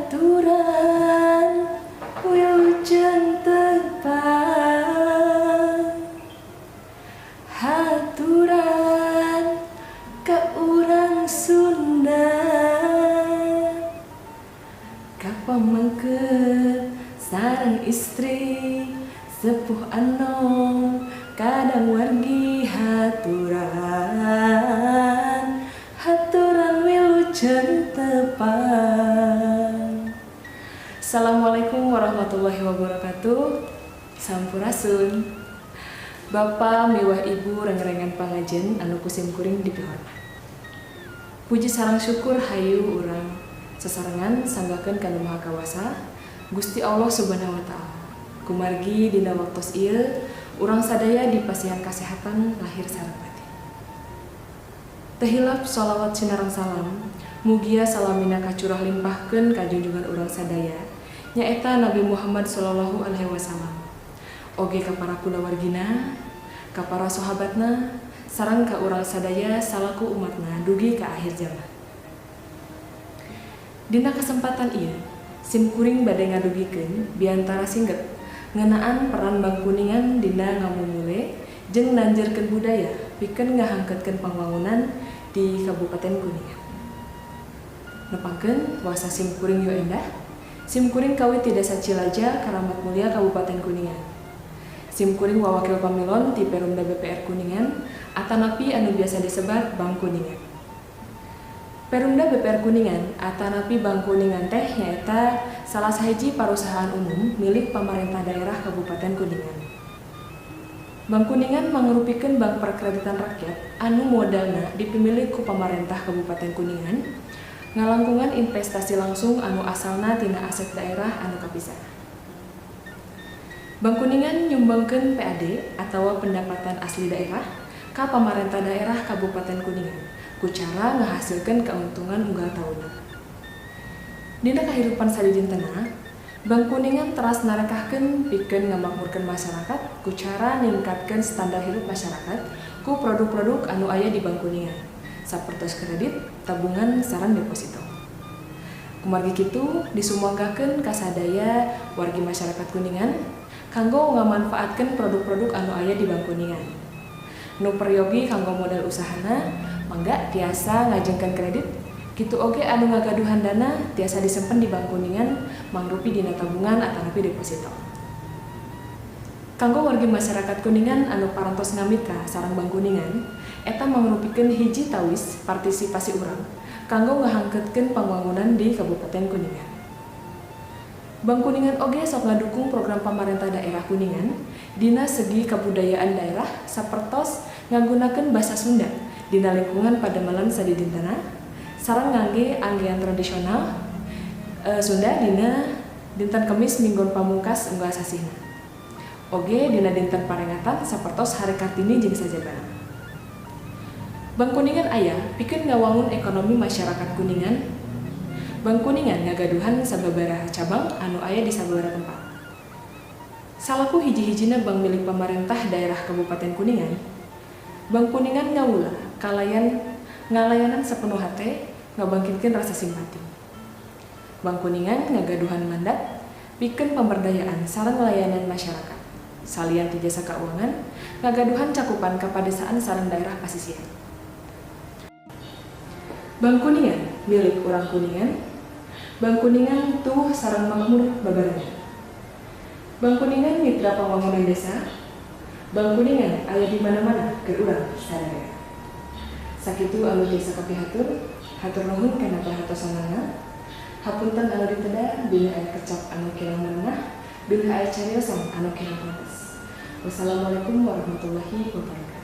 Haturan wilujeng tepang, haturan ka urang Sunda, ka pamengket sareng istri, sepuh anom kadang wargi, haturan, haturan wilujeng tepang. Assalamualaikum warahmatullahi wabarakatuh. Sampurasun, Bapak miwah Ibu rengrengan pangajen anu ku sim kuring dipihormat. Puji sareng syukur hayu urang sasarengan sanggakeun ka Nu Maha Kawasa, Gusti Allah Subhanahu wa Ta'ala. Kumargi dina waktos ieu urang sadaya dipasihan kasehatan lahir sareng batin. Teu hilap sholawat sinareng salam mugia salamina kacurah limpahkeun ka junjungan urang sadaya, nyaeta Nabi Muhammad Shallallahu Alaihi Wasallam, oge ka para kulawargina, ka para sahabatna, sareng ka urang sadaya salaku umatna dugi ka akhir zaman. Dina kesempatan ieu sim kuring bade ngadugikeun biantara singget ngeunaan peran Bank Kuningan dina ngamumule jeung nanjeurkeun budaya pikeun ngahangkeutkeun pangwangunan di Kabupaten Kuningan. Nepangkeun, wasa sim kuring Yo Endah. Sim kuring kawit ti Desa Cilaja, Karamat Mulia, Kabupaten Kuningan. Sim kuring wawakil pamilon ti Perumda BPR Kuningan atanapi anu biasa disebat Bank Kuningan. Perumda BPR Kuningan atanapi Bank Kuningan teh nyaeta salah sahiji perusahaan umum milik pamarentah daerah Kabupaten Kuningan. Bank Kuningan mangrupikeun bank perkreditan rakyat anu modalna dipimilik ku pamarentah Kabupaten Kuningan, ngalangkungan investasi langsung anu asalna tina aset daerah anu kapisah. Bank Kuningan nyumbangkeun PAD atau pendapatan asli daerah ka pamarentah daerah Kabupaten Kuningan ku cara ngahasilkeun keuntungan unggal taunna. Dina kahirupan sadidintena, Bank Kuningan teras narekahkeun pikeun ngamakmurkeun masyarakat ku cara ningkatkeun standar hirup masyarakat ku produk-produk anu aya di Bank Kuningan, sapertos kredit, tabungan, sareng deposito. Kumargi kitu disumanggakeun ka sadaya wargi masyarakat Kuningan kanggo ngamanfaatkeun produk-produk anu aya di Bank Kuningan. Nu peryogi kanggo modal usahana, mangga tiasa ngajengkeun kredit, kitu oge anu ngagaduhan dana tiasa disempen di Bank Kuningan mangrupi dina tabungan atanapi deposito. Kanggo wargi masyarakat Kuningan anu parantos ngamitra sareng Bank Kuningan, eta mangrupikeun hiji tawis partisipasi urang kanggo ngahangkeutkeun pangwangunan di Kabupaten Kuningan. Bank Kuningan oge sok ngadukung program pamarentah daerah Kuningan dina segi kabudayaan daerah, sapertos ngagunakeun basa Sunda dina lingkungan padamelan sadidintena sareng ngangge anggean tradisional Sunda dina dinten Kemis Minggon pamungkas unggal sasihna. Oge dina dinten parengatan sapertos Hari Kartini jeung sajabana. Bank Kuningan aya pikeun ngawangun ekonomi masyarakat Kuningan. Bank Kuningan ngagaduhan sababaraha cabang anu aya di sababaraha tempat. Salaku hiji-hijina bank milik pamarentah daerah Kabupaten Kuningan, Bank Kuningan ngawula kalayan ngalayanan sepenuh hate, ngabangkitkeun rasa simpati. Bank Kuningan ngagaduhan mandat pikeun pemberdayaan sareng layanan masyarakat. Salian ti jasa keuangan, ngagaduhan cakupan ka padesaan sareng daerah pasisian. Bank Kuningan milik urang Kuningan. Bank Kuningan tuh sareng makmur babarengan. Bank Kuningan mitra pembangunan desa. Bank Kuningan aya di mana-mana keur urang sadaya. Sakitu anu tiasa kapihatur, hatur nuhun kana perhatosanana. Hapunten anu diteda, bilih aya kecap anu kirang meunah, bilih aya cariosan anu kirang pantes. Wassalamualaikum warahmatullahi wabarakatuh.